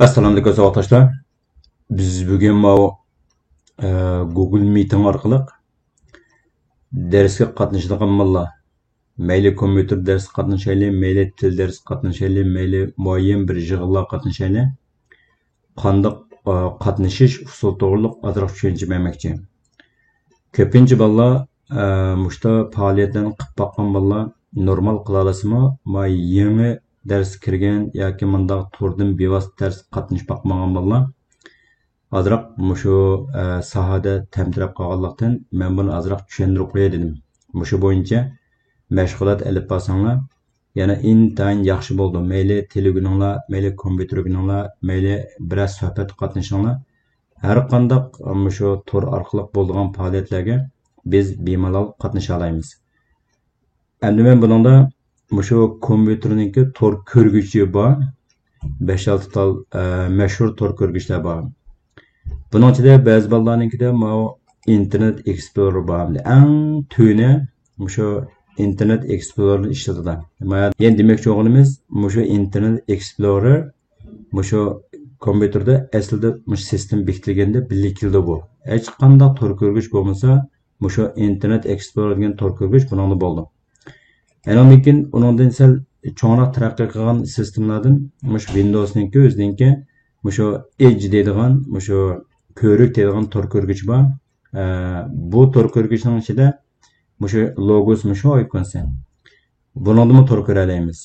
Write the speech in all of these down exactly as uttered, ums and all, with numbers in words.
ئەسسالامۇئەلەيكۇم ساۋاقداشلار. بىز بۈگۈن ماۋۇ، ئە، گۇگل مىتىڭ ئارقىلىق دەرسكە قاتنىشىدىغان بالىلار، مەيلى كومپيۇتېر دەرسكە قاتنىشايلى، مەيلى تىل دەرسكە قاتنىشايلى، مەيلى مۇئەييەن بىر يىغىنلارغا قاتنىشايلى، قانداق، ئە، قاتنىشىش ئۇسۇلى توغرۇلۇق ئازراق چۈشەنچە بەرمەكچى. كۆپىنچە بالىلار، ئە، مۇشۇنداق پائالىيەتلەرنى قىلىپ باققان بالىلار نورمال قىلالىسىمۇ، ما يېڭى دەرسكە كىرگەن ياكى مۇنداق توردىن بىۋاسىتە دەرسكە قاتنىشىپ باقمىغان بالىلار ئازراق مۇشۇ، ئە، ساھەدە تەمتىرەپ قالغانلىقتىن، مەن بۇنى ئازراق چۈشەندۈرۈپ قوياي دېدىم. مۇشۇ بويىچە مەشغۇلات ئېلىپ بارساڭلار، يەنە ئىنتايىن ياخشى بولىدۇ. مەيلى تېلېگرامىڭلار، مەيلى كومپيۇتېرگىنىڭلار، مەيلى بىرەر سۆھبەتكە قاتنىشىڭلار، ھەر قانداق مۇشۇ تور ئارقىلىق بولىدىغان پائالىيەتلەرگە بىز بىمالال قاتنىشالايمىز. ئەمدى مەن بۇنىڭدا مۇشۇ كومپيۇتېرنىڭكى تور كۆرگۈچى بار، بەش-ئالتە تال، ئە، مەشھۇر تور كۆرگۈچلەر بار. بۇنىڭ ئىچىدە بەزى بالىلارنىڭكىدە ماۋۇ ئىنتېرنېت ئېكسپلورېر بار. ئەڭ تۆۋىنى مۇشۇ ئىنتېرنېت ئېكسپلورېرنى ئىشلىتىدۇ. يەنى دېمەكچى بولغىنىمىز، مۇشۇ ئىنتېرنېت ئېكسپلورېر مۇشۇ كومپيۇتېردا ئەسلىدە مۇشۇ سىستېما بېكىتىلگەندە بىللە كېلىدۇ بۇ. ھېچقانداق تور كۆرگۈچ بولمىسا، مۇشۇ ئىنتېرنېت ئېكسپلورېر دېگەن تور كۆرگۈچ بۇنىڭدا بولىدۇ. ئاندىن كېيىن ئۇنىڭدىن سەل چوڭراق تەرەققىي قىلغان سىستېمىلاردىن مۇشۇ ۋىندوۋسنىڭكى ئۆزىنىڭكى مۇشۇ ئېدژ دەيدىغان، مۇشۇ كۆۋرۈك دەيدىغان تور كۆرگۈچى بار. ئە، بۇ تور كۆرگۈچنىڭ ئىچىدە مۇشۇ لوگوس، مۇشۇ ئايكونسى. بۇنىڭدىمۇ تور كۆرەلەيمىز.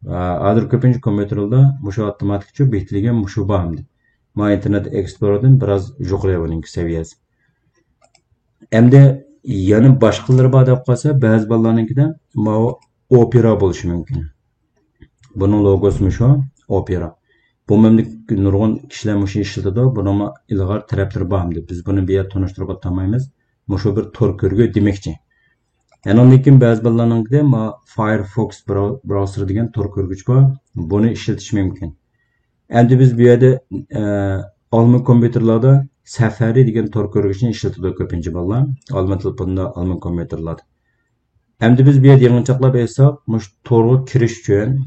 ئە، ھازىر كۆپىنچە كومپيۇتېرلاردا مۇشۇ ئاپتوماتىكچە بېكىتىلگەن مۇشۇ بار ئەمدى. ما ئىنتېرنېت ئېكسپلورېردىن بىراز يۇقىرى بۇنىڭكى سەۋىيەسى. ئەمدى يەنە باشقىلىرى بار دەپ قالسا، بەزى بالىلارنىڭكىدە ماۋۇ ئوپېرا بولۇشى مۇمكىن. بۇنىڭ لوگوسىمۇ شۇ، ئوپېرا. بۇ مەملىكەتتىكى نۇرغۇن كىشىلەر مۇشۇنى ئىشلىتىدۇ. بۇنىڭمۇ ئىلغار تەرەپلىرى بار ئەمدى. بىز بۇنى بۇ يەردە تونۇشتۇرۇپ ئاتالمايمىز. مۇشۇ بىر تور كۆرگۈ دېمەكچى. ئاندىن كېيىن بەزى بالىلارنىڭكىدە ما فايرفوكس براو-، براۋزېر دېگەن تور كۆرگۈچ بار. بۇنى ئىشلىتىش مۇمكىن. ئەمدى بىز بۇ يەردە، ئە، ئالما كومپيۇتېرلاردا سەفەرى دېگەن تور كۆرگۈچنى ئىشلىتىدۇ كۆپىنچە بالىلار. ئالما تېلېفوندا، ئالما كومپيۇتېرلاردا. ئەمدى بىز بۇ يەردە يىغىنچاقلاپ ئېيتساق، مۇشۇ تورغا كىرىش ئۈچۈن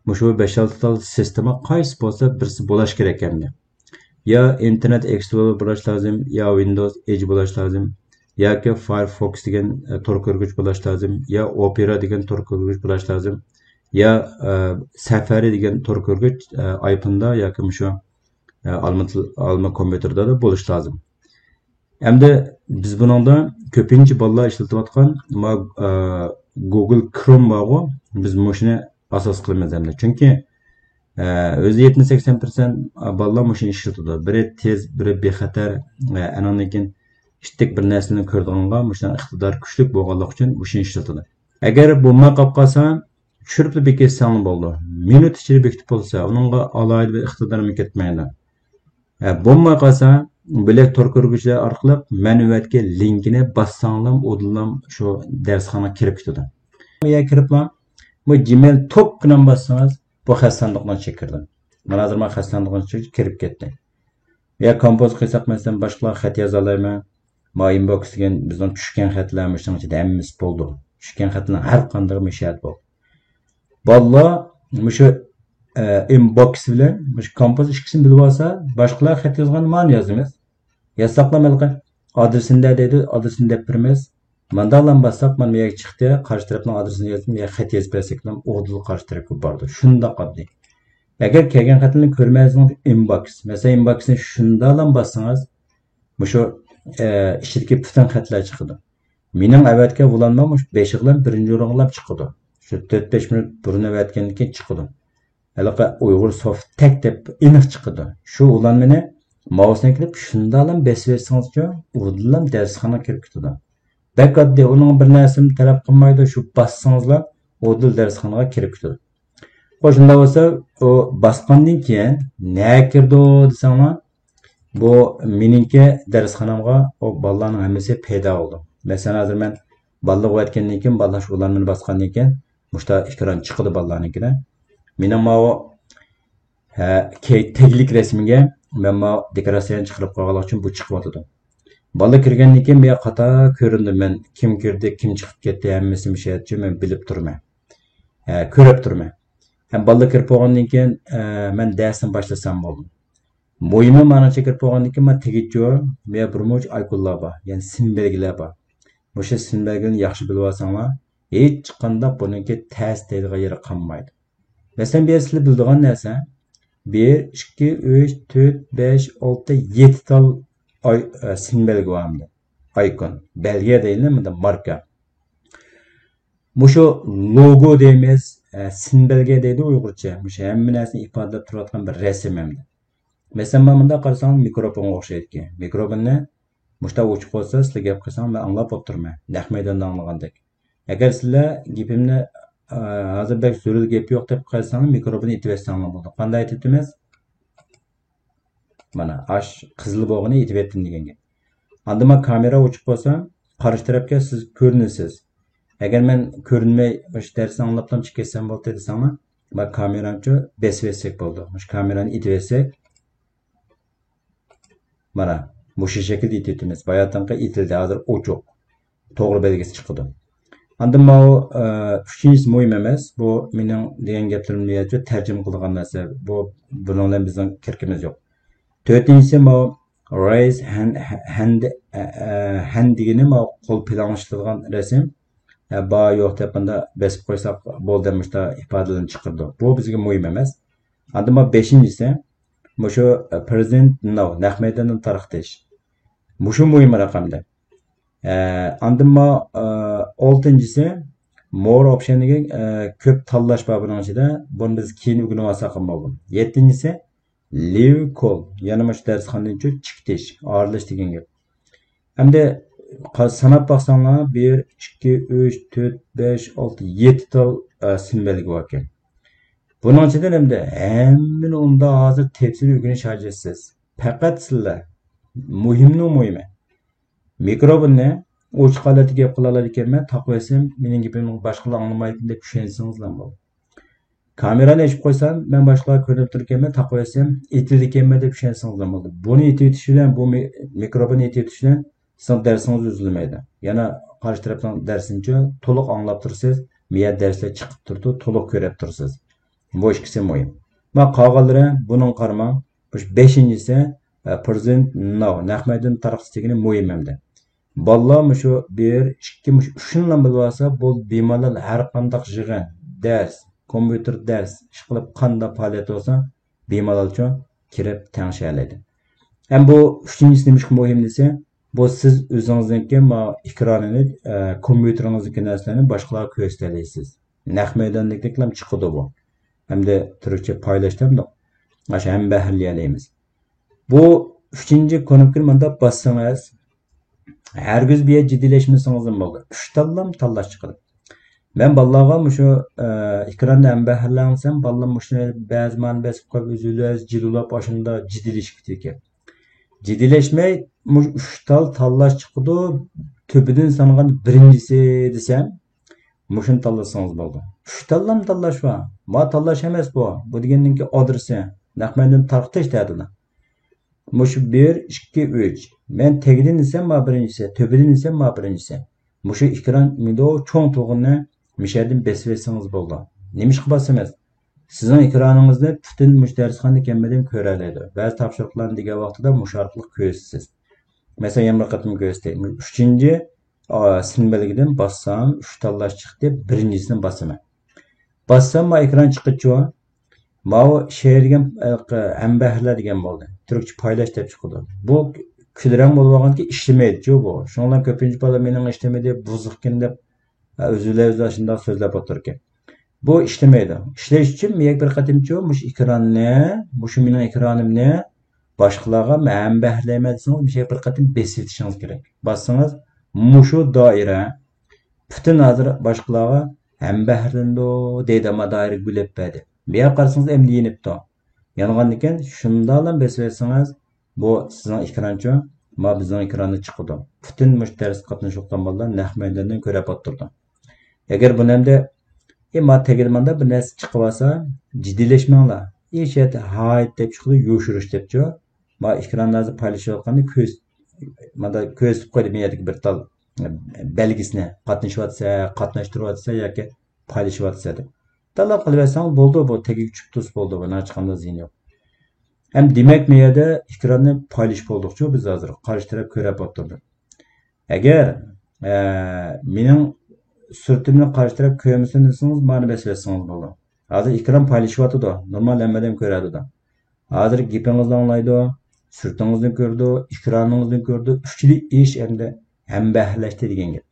مۇشۇ بەش-ئالتە تال سىستېما قايسى بولسا بىرسى بولاش كېرەك ئەمدى. يا ئىنتېرنېت ئېكسپلورېر بولاش لازىم، يا ۋىندوۋس ئېدژ بولاش لازىم، ياكى فايرفوكس دېگەن، ئە، تور كۆرگۈچ بولاش لازىم، يا ئوپېرا دېگەن تور كۆرگۈچ بولاش لازىم، يا، ئە، سەفەرى دېگەن تور كۆرگۈچ، ئە، ئايفوندا ياكى مۇشۇ، ئە، ئالما تېل-، ئالما كومپيۇتېردا بولۇش لازىم. ئەمدى بىز بۇنىڭدا كۆپىنچە بالىلار ئىشلىتىۋاتقان ما-، ئە، گۇگل كروم بارغۇ، بىز مۇشۇنى ئاساس قىلىمىز ئەمدى. چۈنكى، ئە، ئۆزى يەتمىش سەكسەن پىرسەنت بالىلار مۇشۇنى ئىشلىتىدۇ. بىرى تېز، بىرى بىخەتەر، ئە، ئانىڭدىن كېيىن ئىتتىك بىر نەرسىنى كۆرىدىغانغا مۇشۇنىڭ ئىقتىدارى كۈچلۈك بولغانلىقى ئۈچۈن مۇشۇنى ئىشلىتىدۇ. ئەگەر بولماي قاپ قالسا، چۈشۈرۈپلا بېكىتسەڭلا بولىدۇ. مىنۇت ئىچىدە بېكىتىپ بولسا، ئۇنىڭغا ئالاھىدە بىر ئىقتىدارمۇ كەتمەيدۇ. ئە، بولماي قالسا، بۆلەك تور كۆرگۈچلەر ئارقىلىق مەن ئەۋەتكەن لىنكىنى باسساڭلام، ئۇدۇللام شۇ دەرسخانىغا كىرىپ كېتىدۇ. يا كىرىپلا، بۇ جىمېيل توپكىنى باسسىڭىز، بۇ خەت ساندۇقىنىڭ ئىچىگە كىرىدۇ. مانا ھازىر مەن خەت ساندۇقىنىڭ ئىچىگە كىرىپ كەتتى. يا كومپوز قىلساق، مەسىلەن، باشقىلارغا خەت يازالايمەن. ما ئىنبوكس دېگەن بىزنىڭ چۈشكەن خەتلەر مۇشۇنىڭ ئىچىدە ھەممىسى بولىدۇ. چۈشكەن خەتلەرنىڭ ھەر قاندىقى مۇشۇ يەردە بولىدۇ. بالىلار مۇشۇ، ئە، ئىنبوكس بىلەن مۇشۇ كومپوز ئىككىسىنى بىلىپ ئالسا، باشقىلار خەت يازغاندا مانا يازىمىز. يازساقلا ھېلىقى ئادرېسىنى دە دەيدۇ، ئادرېسىنى دەپ بېرىمىز. مانداقلام باسساق، مانا بۇ يەرگە چىقتى، قارشى تەرەپنىڭ ئادرېسىنى يازدىم، يا خەت يېزىپ بەرسەكلا ئۇدۇل قارشى تەرەپكە بارىدۇ. شۇنداق ئاددىي. ئەگەر كەلگەن خەتلەرنى كۆرمەيسىڭىز، ئىنبوكس. مەسىلەن، ئىنبوكسنى شۇنداقلام باسسىڭىز، مۇشۇ، ئە، ئىچىدىكى پۈتۈن خەتلەر چىقىدۇ. مېنىڭ ئەۋەتكەن ئۇلانما مۇشۇ بېشىغىلام بىرىنچى ئورۇنغىلام چىقىدۇ. شۇ تۆت بەش مىنۇت بۇرۇن ئەۋەتكەندىن كېيىن چىقىدۇ. ھېلىقى ئۇيغۇر سوفت تەك دەپ ئېنىق چىقىدۇ. شۇ ئۇلانمىنى ماۋۇسىنى كېلىپ شۇنداقلام بېسىۋەتسىڭىزچۇ، ئۇدۇللام دەرسخانىغا كىرىپ كېتىدۇ. بەك ئاددىي، ئۇنىڭ بىر نەرسىمۇ تەلەپ قىلمايدۇ، شۇ باسسىڭىزلا ئۇدۇل دەرسخانىغا كىرىپ كېتىدۇ. خوش، شۇنداق بولسا، ئۇ باسقاندىن كېيىن نەگە كىرىدۇ دېسەڭلار، بۇ مېنىڭكى دەرسخانامغا ئۇ بالىلارنىڭ ھەممىسى پەيدا بولىدۇ. مەسىلەن، ھازىر مەن بالىلارغا ئۆتكەندىن كېيىن، بالىلار شۇ ئۇلانمىنى باسقاندىن كېيىن، مۇشتا ئېكران چىقىدۇ بالىلارنىڭكىدە. مېنىڭ ماۋۇ، ھە، كەي-، تەگلىك رەسىمگە مەن ماۋۇ دېكوراتسىيەنى چىقىرىپ قويغانلىقى ئۈچۈن بۇ چىقىۋاتىدۇ. بالا كىرگەندىن كېيىن مېنىڭ قاتار كۆرۈندى، مەن كىم كىردى، كىم چىقىپ كەتتى، ھەممىسى مۇشۇ يەرچە مەن بىلىپ تۇرىمەن. ھە، كۆرۈپ تۇرىمەن. ھەم بالىلار كىرىپ بولغاندىن كېيىن، ئە، مەن دەرسنى باشلىسام بولدى. مۇھىمى مانىڭچە كىرىپ بولغاندىن كېيىن مانا تېگىچۇ، مۇيا بىر مۇنچە ئايكونلار بار، يەنى سىم بەلگىلەر بار. مۇشۇ سىم بەلگىلىرىنى ياخشى بىلىۋالساڭلار، ھېچقانداق بۇنىڭكى تەس دەيدىغان يېرى قالمايدۇ. مەسىلەن، بۇ يەر سىلەر بىلىدىغان نەرسە، بىر، ئىككى، ئۈچ، تۆت، بەش، ئالتە، يەتتە تال ئاي-، ئە، سىم بەلگە بار ئەمدى. ئايكون. بەلگە دەيلى، مۇنداق ماركا. مۇشۇ لوگو دەيمىز، ئە، سىم بەلگە دەيدۇ ئۇيغۇرچە. مۇشۇ ھەممە نەرسىنى ئىپادىلاپ تۇرۇۋاتقان بىر رەسىم ئەمدى. مەسىلەن، مانا مۇنداق قارىساڭ، مىكروفونغا ئوخشايدىكەن. مىكروفوننى مۇشۇنداق ئوچۇق بولسا، سىلەر گەپ قىلساڭ، مەن ئاڭلاپ ئولتۇرىمەن. نەق مەيداندا ئاڭلىغاندەك. ئەگەر سىلەر گېپىمنى، ئە، ھازىر بەك زۆرۈر گەپ يوق دەپ قارىساڭلار، مىكروفوننى ئېتىۋەتسەڭلار بولىدۇ. قانداق ئېتىۋېتىمىز؟ مانا، ئاش قىزىل بولغىنى ئېتىۋەتتىم دېگەن گەپ. ئاندىن مانا كامېرا ئوچۇق بولسا، قارشى تەرەپكە سىز كۆرۈنىسىز. ئەگەر مەن كۆرۈنمەي، ئاشۇ دەرسنى ئاڭلاپلا چىقىپ كەتسەم بولدى دېسەڭلار، مانا كامېرامچۇ بېسىۋەتسەك بولىدۇ. مۇشۇ كامېرانى ئېتىۋەتسەك، مانا، مۇشۇ شەكىلدە ئېتىۋېتىمىز. باياتىنقى ئېتىلدى، ھازىر ئوچۇق. توغرا بەلگىسى چىقىدۇ. ئاندىن ماۋۇ، ئە، ئۈچىنچىسى مۇھىم ئەمەس. بۇ مېنىڭ دېگەن گەپلىرىمنى يەنە تەرجىمە قىلىدىغان نەرسە. بۇ، بۇنىڭ بىلەن بىزنىڭ كىركىمىز يوق. تۆتىنچىسى ماۋۇ raise hand، hand، ئە، ئە، hand دېگىنى ماۋۇ قول پىلانلىشىدىغان رەسىم. ئە، بار يوق دەپ مۇندا بېسىپ قويساق بولدى، مۇشتا ئىپادىلىرىنى چىقىرىدۇ. بۇ بىزگە مۇھىم ئەمەس. ئاندىن ماۋۇ بەشىنچىسى، مۇشۇ، ئە، present now، نەق مەيداندىن تارقىتىش. مۇشۇ مۇھىم رەقەمدە. ئە، ئاندىن ما-، ئە، ئالتىنچىسى، more option دېگەن، ئە، كۆپ تاللاش بار بۇنىڭ ئىچىدە. بۇنى بىز كېيىن ئۆگىنىۋالساق بولىدۇ. يەتتىنچىسى، leave call. يەنە مۇشۇ دەرسخانىدىن چىقىش، ئايرىلىش دېگەن گەپ. ئەمدى قا-، ساناپ باقساڭلار، بىر، ئىككى، ئۈچ، تۆت، بەش، ئالتە، يەتتە تال، ئە، سىم بەلگە باركەن. بۇنىڭ ئىچىدىن ئەمدى ھەممىنى ئۇنداق ھازىر تەپسىلىي ئۆگىنىش ھاجەتسىز. پەقەت سىلەر مۇھىمنىڭ مۇھىمى. مىكروفوننى ئوچۇق ھالەتتە گەپ قىلالايدىكەنمەن، تاقىۋەتسەم، مېنىڭ گېپىمنى باشقىلار ئاڭلىمايدىكەن دەپ چۈشەنسىڭىزلا بولدى. كامېرانى ئېچىپ قويسام، مەن باشقىلارغا كۆرۈنۈپ تۇرىكەنمەن، تاقىۋەتسەم، ئېتىلىدىكەنمەن دەپ چۈشەنسىڭىزلا بولدى. بۇنى ئېتىۋېتىش بىلەن، بۇ مى-، مىكروفوننى ئېتىۋېتىش بىلەن سىزنىڭ دەرسىڭىز ئۈزۈلمەيدۇ. يەنە قارشى تەرەپنىڭ دەرسىنىچۇ تولۇق ئاڭلاپ تۇرىسىز، مۇيەردە دەرسلەر چىقىپ تۇرىدۇ، تولۇق كۆرۈپ تۇرىسىز. بۇ ئىككىسى مۇھىم. ما قالغانلىرى بۇنىڭغا قارىماڭ. مۇشۇ بەشىنچىسى، ئە، present now، نەق مەيدان تارقىتىش دېگىنى مۇھىم ئەمدى. بالىلار مۇشۇ بىر، ئىككى، مۇشۇ ئۈچىنىلا بىلىۋالسا، بۇ بىمالال ھەر قانداق يىغىن، دەرس، كومپيۇتېر دەرس، ئىشقىلىپ قانداق پائالىيەت بولسا، بىمالالچۇ كىرىپ تەڭشىيەلەيدۇ. ھەم بۇ ئۈچىنچىسى نېمىشقا مۇھىم دېسە، بۇ سىز ئۆزىڭىزنىڭكى ما ئېكرانىنى، ئە، كومپيۇتېرىڭىزدىكى نەرسىلەرنى باشقىلارغا كۆرسىتەلەيسىز. نەق مەيداندىكىلەر چىقىدۇ بۇ. ھەمدە تۈركچە پايلاش دەمدۇق. ئاشۇ ھەمبەھىرلىيەلەيمىز. بۇ ئۈچىنچى كۇنۇپكىنى مۇنداق باسسىڭىز، ھەرگىز بۇ يەردە جىددىيلەشمىسىڭىزمۇ بولىدۇ. ئۈچ تاللام تاللاش چىقىدۇ. مەن بالىلارغا مۇشۇ، ئە، ئېكراندا ھەمبەھىرلەڭ دېسەم، بالىلار مۇشۇنى بەزى مانا بەس قويۇپ، ئۆزى ئۆزى جىلۋىلاپ، ئاشۇنداق جىددىيلىشىپ كېتىدىكەن. جىددىيلەشمەي، مۇشۇ ئۈچ تال تاللاش چىقىدۇ، تۆپىدىن سانىغان بىرىنچىسى دېسەم، مۇشۇنى تاللىسىڭىز بولىدۇ. ئۈچ تاللام تاللاش بار. ما تاللاش ئەمەس بۇ. بۇ دېگەننىڭكى ئادرېسى. نەق مەيدان تارقىتىش دەيدۇ. مۇشۇ بىر، ئىككى، ئۈچ. مەن تېگىدىن دېسەم، ما بىرىنچىسى. تۆپىدىن دېسەم، ما بىرىنچىسى. مۇشۇ ئېكران مىدو چوڭ تۇغىنىنى مىشەدىن بېسىۋەتسىڭىز بولىدۇ. نېمىشقا باسىمىز؟ سىزنىڭ ئېكرانىڭىزنى پۈتۈن مۇشۇ دەرسخانىدىكى ھەممىدىن كۆرەلەيدۇ. بەزى تاپشۇرۇقلارنى دېگەن ۋاقتىدا مۇشۇ ئارقىلىق كۆرىسىز. مەسىلەن، يەنە بىر قېتىم كۆرسىتەي. ئۈچىنچى، ئا، سىم بەلگىدىن باسسام، ئۈچ تاللاش چىقتى، بىرىنچىسىنى باسىمەن. باسسام، ما ئېكران چىقىدىچۇ. ماۋۇ شېئىر دېگەن، ئە، ھەمبەھىرلەر دېگەن بولدى. تۈركچە پايلاش دەپ چىقىدۇ. بۇ كۈلرەڭ بولۇۋالغاندىكىن ئىشلىمەيدىچۇ بۇ. شۇنىڭ بىلەن كۆپىنچە بالا مېنىڭ ئىشلىمىدى، بۇزۇقكەن دەپ، ئە، ئۆزلەرزا شۇنداق سۆزلەپ ئولتۇرىدىكەن. بۇ ئىشلىمەيدۇ. ئىشلەش ئۈچۈن مەن بىر قېتىمچۇ مۇشۇ ئېكراننى، مۇشۇ مېنىڭ ئېكرانىمنى باشقىلارغا مەن ھەمبەھىرلەيمەن دېسىڭىز، مۇشۇ بىر قېتىم بېسىۋېتىشىڭىز كېرەك. باسسىڭىز، مۇشۇ دائىرە پۈتۈن ھازىر باشقىلارغا ھەمبەھىرلىنىدۇ دەيدۇ، ئەمما دائىرە گۈلەپ بەردى. بۇ يەرگە قارىسىڭىز، ئەمدى يېنىپتۇ. يانغاندىكىن شۇنداقلا بېسىۋەتسىڭىز، بۇ سىزنىڭ ئېكرانچۇ، ما بىزنىڭ ئېكراندا چىقىدۇ. پۈتۈن مۇشۇ دەرسكە قاتنىشىۋاتقان بالىلار نەق مەيداندىن كۆرۈپ ئولتۇرىدۇ. ئەگەر بۇنى ئەمدى، ئى، ما تەگىدە ماندا بىر نەرسە چىقىۋالسا، جىددىيلەشمەڭلار. ئى، شۇ يەردە ھايت دەپ چىقىدۇ، يوشۇرۇش دەپچۇ. ما ئېكراندا ھازىر پايلىشىۋاتقاننى كۆز-، ماندا كۆرسىتىپ قويدى، بۇ يەردىكى بىر تال بەلگىسىنى، قاتنىشىۋاتسا، قاتناشتۇرۇۋاتسا ياكى پايلىشىۋاتسا دەپ. تاللاپ قىلىۋەتسەڭ بولدى، بۇ تېگىگە چۈشۈپ تۇرسا بولدى، بۇنىڭ ھېچقانداق زىيىنى يوق. ھەم دېمەك، مۇ يەردە ئېكراننى پايلىشىپ بولدۇقچۇ بىز ھازىر، قارشى تەرەپ كۆرەپ ئولتۇردى. ئەگەر، ئە، مېنىڭ سۈرىتىمنى قارشى تەرەپ كۆرمىسۇن دېسىڭىز، مانا بېسىۋەتسىڭىز بولىدۇ. ھازىر ئېكران پايلىشىۋاتىدۇ، نورمال ھەممە ئادەم كۆرەدۇ. ھازىر گېپىڭىزنى ئاڭلايدۇ، سۈرىتىڭىزنى كۆرىدۇ، ئېكرانىڭىزنى كۆرىدۇ، ئۈچىلا ئىش ئەمدى ھەمبەھىرلەشتى دېگەن گەپ.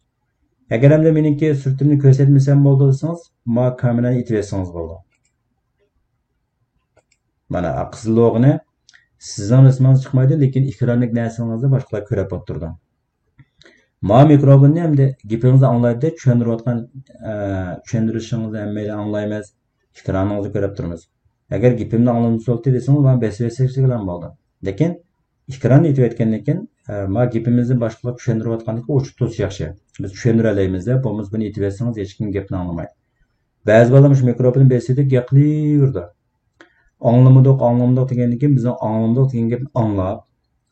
ئەگەر ئەمدى مېنىڭكى سۈرىتىمنى كۆرسەتمىسەم بولىدۇ دېسىڭىز، ما كامېرانى ئېتىۋەتسىڭىز بولىدۇ. مانا، قىزىل لوغىنى سىزنىڭ رەسىمىڭىز چىقمايدۇ، لېكىن ئېكراندىكى نەرسىڭىزنى باشقىلار كۆرۈپ ئولتۇرىدۇ. ما مىكروفوننى ئەمدى گېپىڭىزنى ئاڭلايدۇ، چۈشەندۈرۈۋاتقان، ئە، چۈشەندۈرۈشىڭىزنى ھەممەيلەن ئاڭلايمىز، ئېكرانىڭىزنى كۆرۈپ تۇرىمىز. ئەگەر گېپىمنى ئاڭلىمىسا بولدى دېسىڭىز، مانا بېسىۋەتسەكلا بولىدۇ. لېكىن ئېكراننى ئېتىۋەتكەندىن كېيىن، ئە، ما گېپىمىزنى باشقىلار چۈشەندۈرۈۋاتقاندىكىن ئوچۇق تۇرسا ياخشى. بىز چۈشەندۈرەلەيمىز دەپ، بولمىسا بۇنى ئېتىۋەتسىڭىز ھېچكىم گەپنى ئاڭلىمايدۇ. بەزى بالىلار مۇشۇ مىكروفوننى بېسىۋېتىپ گەپ قىلىۋېرىدۇ. ئاڭلىمىدۇق، ئاڭلىمىدۇق دېگەندىن كېيىن بىزنىڭ ئاڭلىمىدۇق دېگەن گەپنى ئاڭلاپ،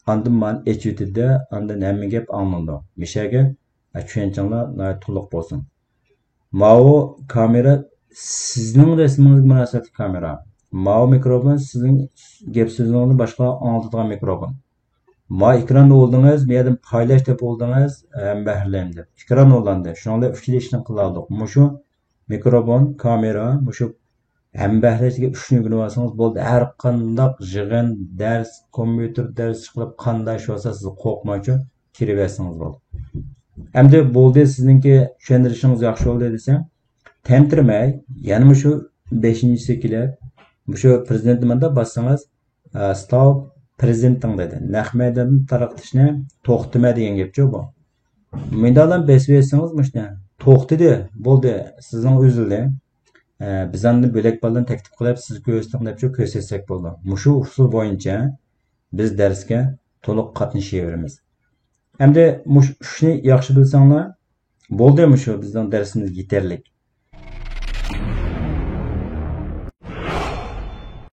ئاندىن مانا ئېچىۋېتىدۇ، ئاندىن ھەممە گەپ ئاڭلىنىدۇ. مىشەگە، ھە، چۈشەنچىڭلار ناھايىتى تولۇق بولسۇن. ماۋۇ كامېرا سىزنىڭ رەسىمىڭىزگە مۇناسىۋەتلىك كامېرا. ماۋۇ مىكروفون سىزنىڭ گەپ سۆزىڭىزنى باشقىلارغا ئاڭلىتىدىغان مىكروفون. ما ئېكراندا بولدىڭىز، بۇ يەردىن پايلاش دەپ بولدىڭىز، ھەمبەھىرلەيمەن دەپ. ئېكران ئۇلاندى. شۇنىڭ بىلەن ئۈچ ئىشنى قىلالىدۇق. مۇشۇ مىكروفون، كامېرا، مۇشۇ ھەمبەھىرلەشتىكى ئۈچنى ئۆگىنىۋالسىڭىز بولدى. ھەر قانداق يىغىن، دەرس، كومپيۇتېر دەرس چىقىرىپ قانداق ئىش بولسا سىز قورقمايچۇ كىرىۋەرسىڭىز بولدى. ئەمدى بولدى، سىزنىڭكى چۈشەندۈرۈشىڭىز ياخشى بولدى دېسەم، تەمتىرىمەي، يەنە مۇشۇ بەشىنچىسىگە كېلىپ، مۇشۇ پىرېزىدېنتنى مۇنداق باسسىڭىز، ئە، ستاپ پىرېزېنتىڭ دېدى. نەق مەيداندىن تارقىتىشنى توختىما دېگەن گەپچۇ بۇ. مۇنداقلا بېسىۋەتسىڭىز مۇشۇنى. توختىدى، بولدى، سىزنىڭ ئۈزۈلدى. ئە، بىز ئاندىن بۆلەك بالىلارنى تەكلىپ قىلىپ، سىز كۆرسىتىڭ دەپچۇ كۆرسەتسەك بولىدۇ. مۇشۇ ئۇسۇل بويىچە بىز دەرسكە تولۇق قاتنىشىۋېرىمىز. ئەمدى مۇشۇ ئۈچنى ياخشى بىلسەڭلار، بولدى، مۇشۇ بىزنىڭ دەرسىمىز يېتەرلىك.